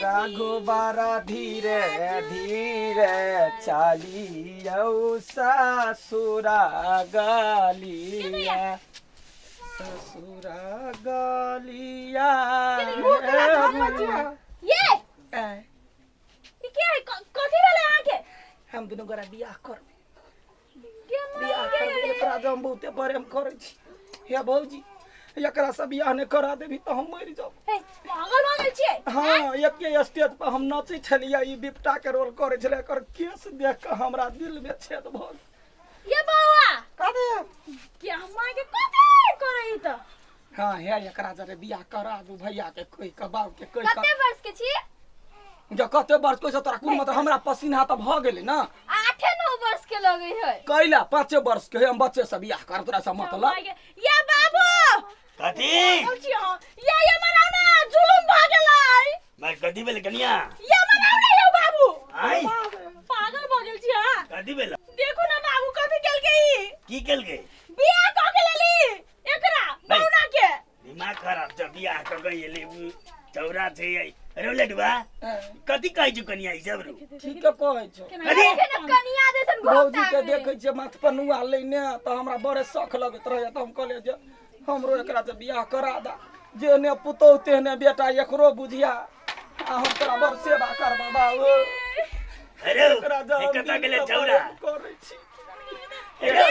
रघुबर धीरे धीरे चलियौ ससुरा गलिया, ससुरा गलिया। ये ई के है? कथी भेलै अहाँके? हम दुनू गोरा बियाह करबै, बियाह करबै। एकरा जे हम बहुते प्रेम करै छी। हे भौजी, एकरा से बियाह नहि करा देबी तऽ हम मरि जाब। हे, पागल भऽ गेल छियै? हाँ, एके स्टेज पर हम नचै छलियै, ई बिपटा के रोल करै छलै, एकर केस देख कऽ हमरा दिल में छेद भऽ गेल। ये बौआ कथी के हम के कथी करै ई तऽ? हाँ, हे, एकरा जरे बियाह करा दू, भैया के कहि कऽ, बाप के कहि कऽ। कते वर्ष के छी? जे कते वर्ष के छै तोरा कोन मतलब? हमरा पसीना तऽ भऽ गेलै ने। 8-9 वर्ष के लगै है। कैला 5 वर्ष के है, हम बच्चे से बियाह कर तोरा से मतलब? ये बाबू। कथी? पागल छी अहाँ। ये मनाउ ने, जुलुम भऽ गेलै। मैं कथी भेल कनिया? ये मनाउ ने यौ बाबू। आय। पागल भऽ गेल छी अहाँ। कथी भेल? देखू ने बाबू, कथी केलकै ई? की केलकै? बियाह कऽ के लेली एकरा बौना के। दिमाग खराब छ, बियाह कऽ के एलै उ चौरा छै। अरे लडुआ, कथी कहै छौ कनिया ई सब रू? ठीक कहै छौ। कथी? कनिया जैसन। भौजी के देखै छियै माथ पर नुआ लेने तऽ हमरा बड़े शौक लगैत रहैया, तऽ हम कहलियै जे हमरो एकरा से बियाह करा दा। जेहने पुतोहु तेहने बेटा, एकरो बुझिया आ हम तोरा बड़ सेवा करबा बाबू। अरे एकरा जे हम कतऽ गेलै दिलसँ चौरा? प्रेम करै छी। अरे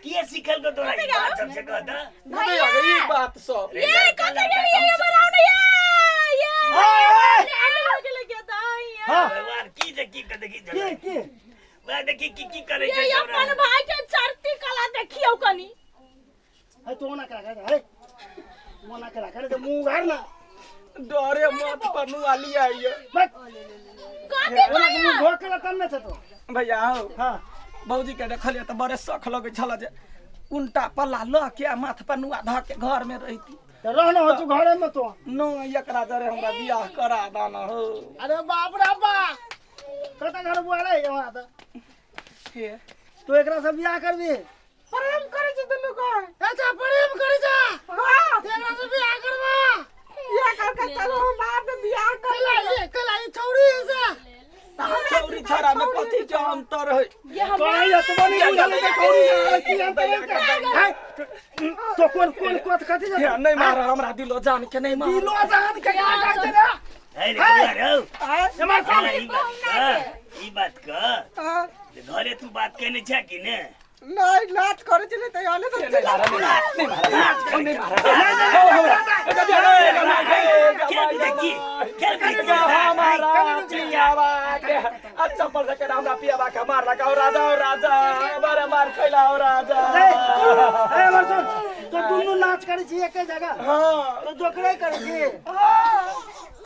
के सिखल को तोरा ई बात सब से कहता? भैया, ई बात सब ये कथी गेली? ये मनाउ ने, ये ये भऽ गेलै के दाई। हाँ। भगवान, की जे की देखी? के के वएह देखी, की की करै ये छै चौरा। अपन भाई के चढ़ती कला देखियौ कनी। है तो ओना करा कर, है ओना करा कर, मुंह घर ना। डरे माथ पर नुआ लिया ये। बस। कथी? ओना के मुंह घोक के तब न छ तो। भैया हौ। हाँ। भौजी के देखलियै तऽ बड़े शौक लगै छल जे उल्टा पल्ला लऽ के आ माथ पर नुआ धऽ के घर में रहिती। तो रहना हो तू घरे में तो। न, एकरा जरे हमरा बियाह करा दाना हो। अरे बाप रे बाप, कत घर बुआ रे यहाँ त? हे, तू एकरा से बियाह करबी? प्रेम करै छी दुनू के। अच्छा, प्रेम करै छा? हाँ। एकरा से बियाह करबा? ये कर के चलो, हम बाद में बियाह कर। कला ये कला ये छौरी है से। छौरी छौरा में कथी के अंतर है? ये हम तोरा एतबो नहीं बुझल है छौरी है की अंतर है है? तो कोन कोन कोत कथी हे, जे नहीं मार हमरा, दिलो जान के नहीं मार। दिलो जान के क्या कहते रे? है रे बौआ रौ। आय, एमर सुन। अरे, ई बात कह, ई बात कह आय, जे घरे तू बात केने छ कि ने? नहीं, नाच करे छलै तऽ आले तऽ नहीं मार, नहीं मार, नहीं मार, खेल देखी, खेल देखी। हमारा पियावा के अच्छा पर से हमरा पियावा के मार लगा राजा, ओ राजा, हमारा मार खैला ओ राजा। ए एमर सुन, तो दुनू नाच करै छी एके जगह? हाँ। तो जोकरे करै छी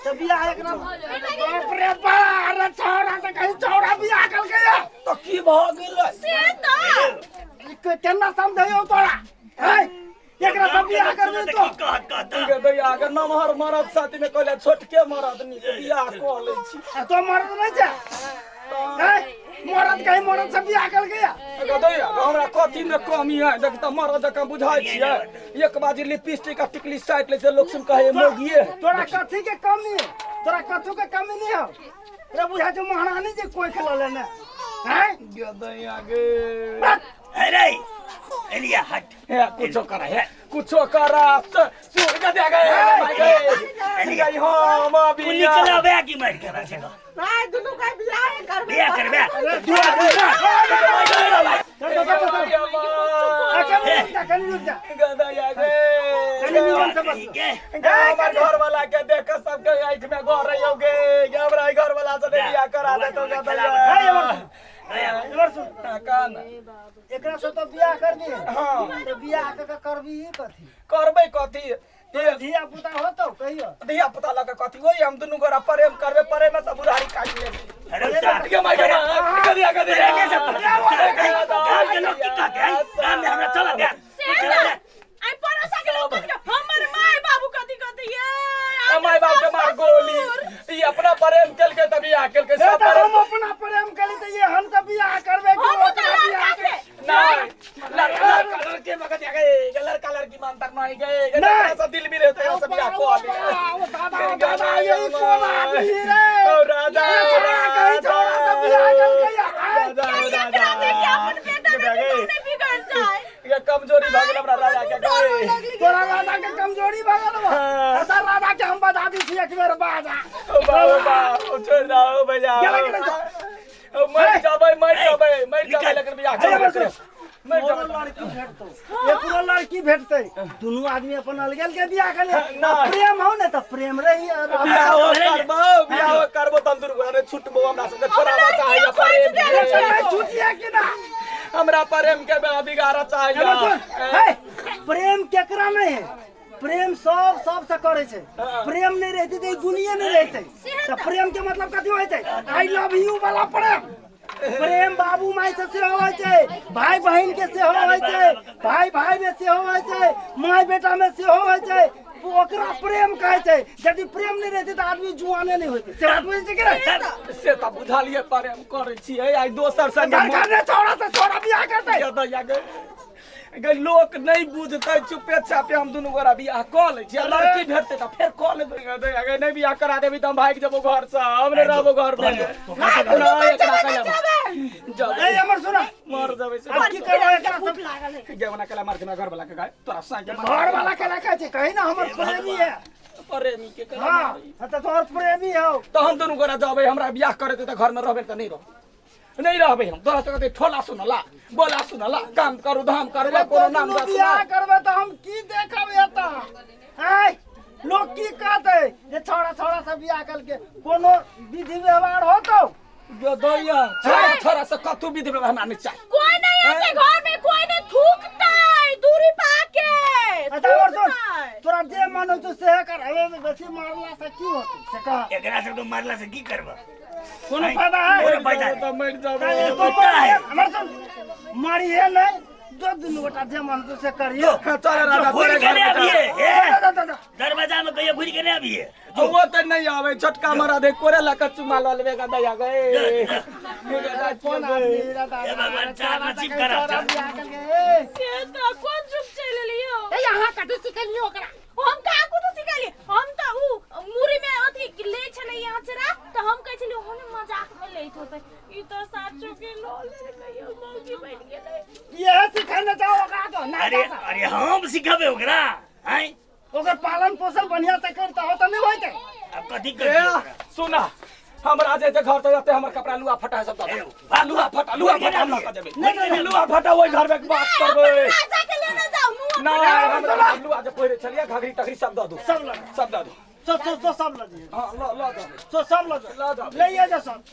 तो बियाह एक नाम। बाप रे बाप, अरे छौरा से कहीं छौरा बियाह कल गया। तो की भऽ गेलै? से तऽ ई केना समझैयौ तोरा है? एकरा सब बियाह करबी तो? की कहत कहत? गे दैया के नमहर मरद साथी में कहले छोटके मरद नीक, बियाह कऽ लै छी। आ तो मरद नहीं छे है? मरद कहीं मरद से बियाह कल गया। गे दैया, हमरा कथी में कमी है? देख तऽ मरद जकाँ बुझाइ छियै? एक बाजी लिपस्टिक आ टिकली साटि लै छै, लोक सुन कहै मोगिए है। तोरा कथी के कमी है? तोरा कथू के कमी नहीं हो रे? बुझा छौ महारानी जे कोई खेल लेने हैं। गे दैया गे। अरे एलिया हट। हे, कुछो करा, हे, कुछो करा। सुन गे दैया गे, माय गे गई हम तू बियाह निकल बे की मार के बा से कह। नहीं, दुनू के बियाह करबे। बियाह करबे। चल चल चल चल, अच्छा रुक जा, कनी रुक जा। गे दैया गे। कनी निमन से बस। ठीक है। हमर घर वाला के देख के सबके आँख में गौर रहियो गे। गे, हमरा घर वाला से नहीं बियाह करा दे तो गे दैया। है एमर सुन, एमर सुन। कान। एकरा से तो बियाह करबी? हाँ। तो बियाह क के करबी कथी? करबै कथी? धिया पुता होतौ कहियो? धिया पुता लऽ के कथी होई? हम दुनू गोरा प्रेम करबै, प्रेम से बुढ़ारी काटि लेबै। अरे साथ गे my गे, गे दैया, गे दैया। गाम के लोग की कहते हैं? गाम में हमरा चला दे। से तऽ आई पड़ोसा के लोग कथी, हमर माय बाबू कथी कथी ये? माय बाप के मार गोली, ई अपना प्रेम केलकै तऽ बियाह केलकै ए सब तऽ प्रेम। हम अपना प्रेम करी तऽ ये हम सब बियाह करबे कि हम तऽ ओकरा बियाह लड़का से नहीं, लड़का लड़का लड़के मगज गए, लड़का लड़की मानता नहीं गए। नहीं। सब दिल मिले तो सब बियाह कऽ ले। ओ दादा, ओ दादा, यही कोन आदमी रे? कमजोरी भऽ गेल हमरा राजा के गए। तोरा राधा के कमजोरी भऽ गेल बा। हाँ। अच्छा राधा के हम बजा दी छी एक बेर बाजा। ओ बा ओ बा ओ छोड़ दा ओ भैया। गेलै कि नहि? ओ मर जाबै मर जाबै मर जाबै निकल। लेकिन बियाह अरे करबै। बस। मर तोरो जाबै। लड़की भेटतौ, एकरो लड़की भेटतै, दुनू आदमी अपन अलगे अलगे बियाह कर ले। नहि। प्रेम हो ने तऽ प्रेम रही। बियाह करबो बियाह करबो तम दुनू गोरा नहि छुटबो हमरा सबके छोड़ाबा चाहैया प्रेम के। छुटिया कि ना? हमरा प्रेम के बिगाड़ा चाहैया। एना सुन, हे, प्रेम केकरा नहीं है? प्रेम सब सबसे करे छै। प्रेम नहीं रहते तऽ ई दुनिया नहीं रहते। तऽ प्रेम के मतलब कथी होइ छै? I love you वाला प्रेम। प्रेम बाबू माय से सेहो होइ छै, भाई बहिन के सेहो होइ छै, भाई भाई में सेहो होइ छै, माय बेटा में सेहो होइ छै। ओकरा प्रेम कहै छै। यदि प्रेम नहीं रहते तऽ आदमी जुआने नहीं होते। से बात बुझै छै कि नहि? से तऽ बुझलियै प्रेम करै छियै आइ दोसर संगे दरकार नहि छौड़ा से छौड़ा बियाह करतै। दैया गे गे लोक नहि बुझतै चुपे चापे हम दुनू गोरा बियाह कऽ लै छियै। लड़की भेटतै तऽ फेर कऽ लेबै। दैया गे नहि बियाह करा देबी तऽ हम भागि जेबो घरसँ, हम नहि रहबो घरमे। नहि एकरा कहिया ए हमर सुना, मर जेबै से। आब की करबै एकरा सब? गे ओना केला मार घर वाला के गाय तोरा साँझ के घर वाला केला कहै छै? कही ना हमर प्रेमी है। प्रेमी के केला हाँ मारै। हाँ, तऽ तोहर प्रेमी हौ। तऽ हम दुनू गोरा जेबै, हमरा बियाह करेतै तऽ घरमे रहबै तऽ नहि रहबै, नहि रहबै हम। तोरा सबके ठोला सुनला बोला सुनला काम करू धाम करू कोनो नाम दुनू दा बियाह सुना। करबै तऽ हम की देखब एतऽ? आँय, लोग की कहतै जे छौड़ा छौड़ा सब बियाह करके कोनो विधि व्यवहार होतौ? गे दैया छोरा छोरा से कतू विधि व्यवहार हमरा नहि चाही। कोई नहीं आते घर में, कोई नहीं थूकता दूरी पाके। अच्छा और सुन, थूकतै। तोरा जे मन होतौ सेहे कर। अबे बेसी मारला से की होतै से कह। एकरा सबके मारला से की करब? कोनो फायदा है? कोनो फायदा तऽ मरि जेबै। तो कुत्ता है। हमर सुन, मारिहे नहीं जो दुनू गोटा जे मन होतौ से करियो। चल राजा घुरि तोरे के घर नहि में अबिहे ए, जा, जा, जा। दरवाजा में कहियो घुरि के नहि अबिहे। वो तऽ नहि आबै छोटका मरा दे कोरे लऽ कऽ चुमा लऽ लेबै गा दैया गे। कोन आदमी रे दादा? हे भगवान, चार नसीब कहीं खराब छौड़ा छै। बियाह करके, ए। से तऽ कोन चुप चलि एलियौ? ए अहाँ कथी सिखेलियै ओकरा? हम कहाँ कुछो सिखेलियै। हम तऽ उ मुरी में अथी लै छलै अचरा तऽ हम कहै छलियै ओहने मजाक में लैत होतै, ई तऽ साचो के लऽ लेलकै, मौगी बनि गेलै। इहे सिखेने जाओ ओकरा तो ना। अरे अरे हम सिखबै ओकरा आँय? ओकर पालन पोषण बढ़िया से करता हो तऽ नहीं होइतै। आब कथी ए करियै ओकरा? सुना हमरा जे घर से जते हमर कपड़ा लुआ फटा है सब दऽ दे। लुआ फटा लुआ फटा हम लऽ कऽ जेबै। नहीं लुआ फटा ओहि घर में बात करबै। राजा के लेने जाओ मुँह। नहीं हमरा लुआ जे पहिरे छलियै घघरी तघरी सब दऽ दू। सब लऽ जा। सब दऽ दू। सो सो सो सब लऽ जइहे। हाँ लऽ लऽ जेबै। सो सब लऽ जा। लऽ जाबै। लइए जा सब।